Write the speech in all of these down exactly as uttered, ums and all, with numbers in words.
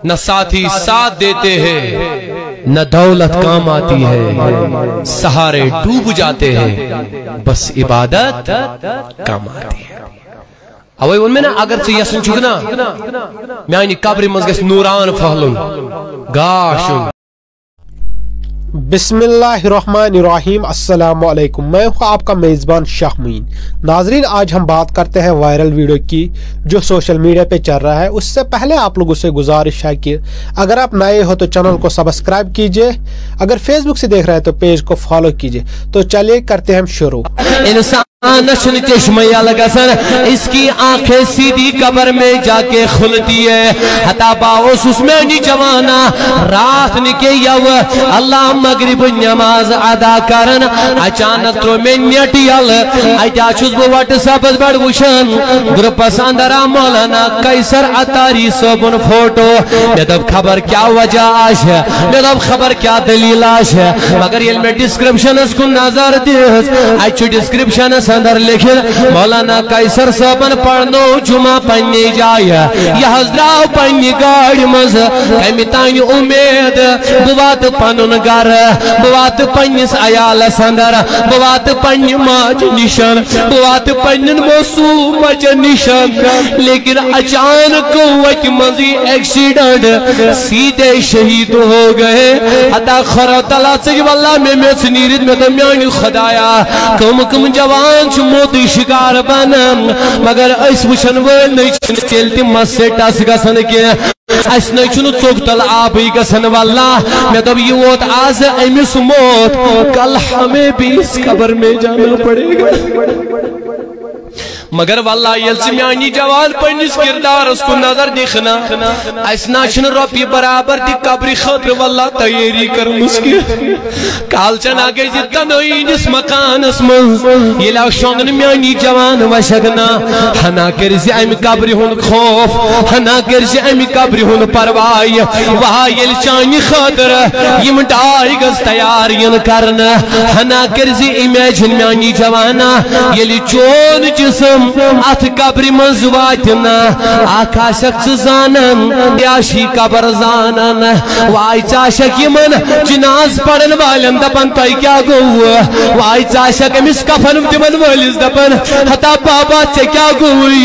نہ ساتھی ساتھ دیتے ہیں، نہ دولت کام آتی ہے، سہارے ڈوب جاتے ہیں، بس عبادت کام آتی ہے۔ اوے ووٚن مےٚ نا، اگر ژٕ یژھان چھُکھ نا میانہِ قبرِ منٛز گژھِ نوران پھٔہلُن، گاش یُن۔ بسم اللہ الرحمن الرحیم۔ السلام علیکم، میں ہوں آپ کا میزبان شاہ معین۔ ناظرین، آج ہم بات کرتے ہیں وائرل ویڈیو کی، جو سوشل میڈیا پہ چل رہا ہے۔ اس سے پہلے آپ لوگوں سے گزارش ہے کہ اگر آپ نئے ہو تو چینل کو سبسکرائب کیجیے، اگر فیس بک سے دیکھ رہے ہیں تو پیج کو فالو کیجیے۔ تو چلیے، کرتے ہیں ہم شروع۔ انسان چھُنہٕ چشمہٕ یَلہٕ گژھان، اس کی آنکھیں سیدھی قبر میں جا کے کھلتی ہے۔ ہتا بہٕ اوسُس میانہِ جوانا، راتھ نہٕ کینٛہہ یَوٕ اللہ مغرب نماز ادا کران، اچانک ترٛوو مےٚ نیٹ یَلہٕ۔ اَتہِ چھُس بہٕ واٹس ایپس پٮ۪ٹھ وٕچھان، گروپس اندر آ مولانا قیصر عطاری صٲبُن فوٹو۔ مےٚ دوٚپ، خبر کیٛاہ وجہ آسہِ، مےٚ دوٚپ، خبر کیٛاہ دٔلیٖل آسہِ۔ مگر ییٚلہِ مےٚ ڈسکرپشنس کُن نظر دِژ، اَتہِ چھُ ڈسکرپشنس اندر لیکھِتھ، مولانا قیصر صٲبن پرنوو جمعہ پننہِ جایہِ۔ یہِ حظ درٛاو پننہِ گاڑِ منٛز۔ کمہِ تانۍ اُمید بہٕ واتہٕ پنُن گرٕ، بہٕ واتہٕ پننِس عیالس اندر، بہٕ واتہٕ پننہِ ماجہِ نِشن، بہٕ واتہٕ پننٮ۪ن معصوم بچن نِشن۔ لیکن اچانک وتہِ منٛزٕے ایکسیڈنٹ، سیدھے شہید ہو گئے۔ ہتا خرو تلا ژٕج واللہ مےٚ میٚژ نیٖرِتھ، مےٚ دوٚپ، میانہِ خدایا، کم کم جوان چھِ موتٕے شکار بنان، مگر أسۍ وٕچھن وٲلۍ نَے چھِنہٕ تیٚلہِ تہِ مس سے ٹس گژھان کینٛہہ۔ اسہِ نَے چھُنہٕ ژوٚک تل آبٕے گژھان۔ واللہ، مےٚ دوٚپ، یہِ ووت آز أمِس موت، کل ہمیں بھی اس قبر میں جانا پڑے گا۔ مگر واللہ، ییٚلہِ ژٕ میانی جوان پننِس کردارس کُن نظر دِکھ نا، اسہِ نہ چھُنہٕ رۄپیہِ برابر تہِ قبرِ خٲطرٕ واللہ تیٲری کٔرمٕژ کینٛہہ۔ کالچن اگے زِ تنہٲیی ہٕنٛدِس مکانس منٛز ییٚلہِ آو شۄنٛگنہٕ میانی جوان وشک نا، ہنا کٔرۍ زِ امہِ قبرِ ہُنٛد خوف، ہنا کٔرۍ زِ امہِ قبرِ ہُنٛد پرواے۔ واے ییٚلہِ چانہِ خٲطرٕ یِم ڈاے گز تیار یِن کرنہٕ، ہنا کٔرۍ زِ امیجن میانی جوانا، ییٚلہِ چون جسم اتھ قبرِ منٛز واتہِ نا، اکھ آسکھ ژٕ زانان، عیاشی قبر زانان۔ واے ژٕ آسکھ یِمن جناز پرن والٮ۪ن دپان، تۄہہِ کیٛاہ گوٚو؟ واے ژٕ آسکھ أمِس کفن دِوان وٲلِس دپان، ہتا بابا، ژےٚ کیٛاہ گوٚوُے؟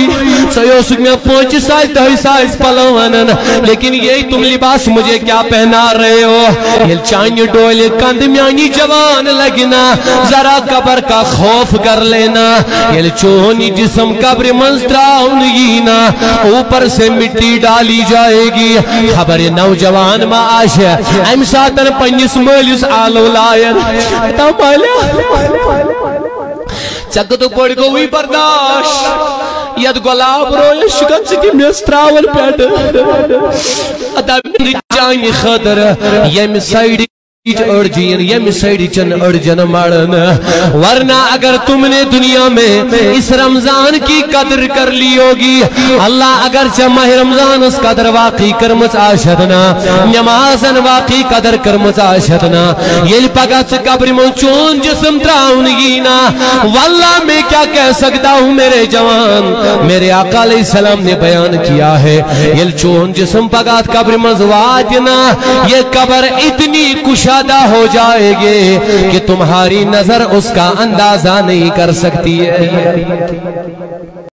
ژٕ اوسُکھ مےٚ پانٛژِ ساسہِ، دَہہِ ساسہِ پلو انان، لیکن یہ تم لباس مجھے کیا پہنا رہے ہو؟ ییٚلہِ چانہِ ڈولہِ کند میانی جوان لگہِ نا، ذرا قبر کا خوف کر لینا۔ ییٚلہِ چون یہِ جسم قبرِ منٛز تراونہٕ یی نا، اوپر سے مٹی ڈالی جائے گی۔ خبر یہِ نوجوان ما آسہِ امہِ ساتن پننِس مٲلِس آلو لایان۔ تا مالیا، ژےٚ کتو پٲٹھۍ گوٚوٕے برداش؟ یتھ گۄلاب رویس چھُکھ ژٕ تہِ مےٚ تراوان پٮ۪ٹھٕ۔ ادا چانہِ خٲطرٕ ییٚمہِ سایڈِ أڑجہِ یِن، ییٚمہِ سایڈِ چَن أڑجَن مَڑَن۔ ورنہ اگر تم نے دنیا میں اس رمضان کی قدر کر لی ہوگی، اللہ اگر ژےٚ ماہِ رمضانس قدر واقعی کٔرمٕژ آسہِ ہت نا، نمازن واقعی قدر کٔرمٕژ آسہِ ہت نا، ییٚلہِ پگاہ ژٕ قبرِ منٛز چون جسم تراونہٕ یی نا، واللہ میں کیا کہہ سکتا ہوں میرے جوان، میرے آقا علیہ السلام نے بیان کیا ہے، ییٚلہِ چون جسم پگاہ قبرِ منٛز واتہِ نا، یہ قبر اتنی کشادہ ہو جائے گی کہ تمہاری نظر اس کا اندازہ نہیں کر سکتی ہے۔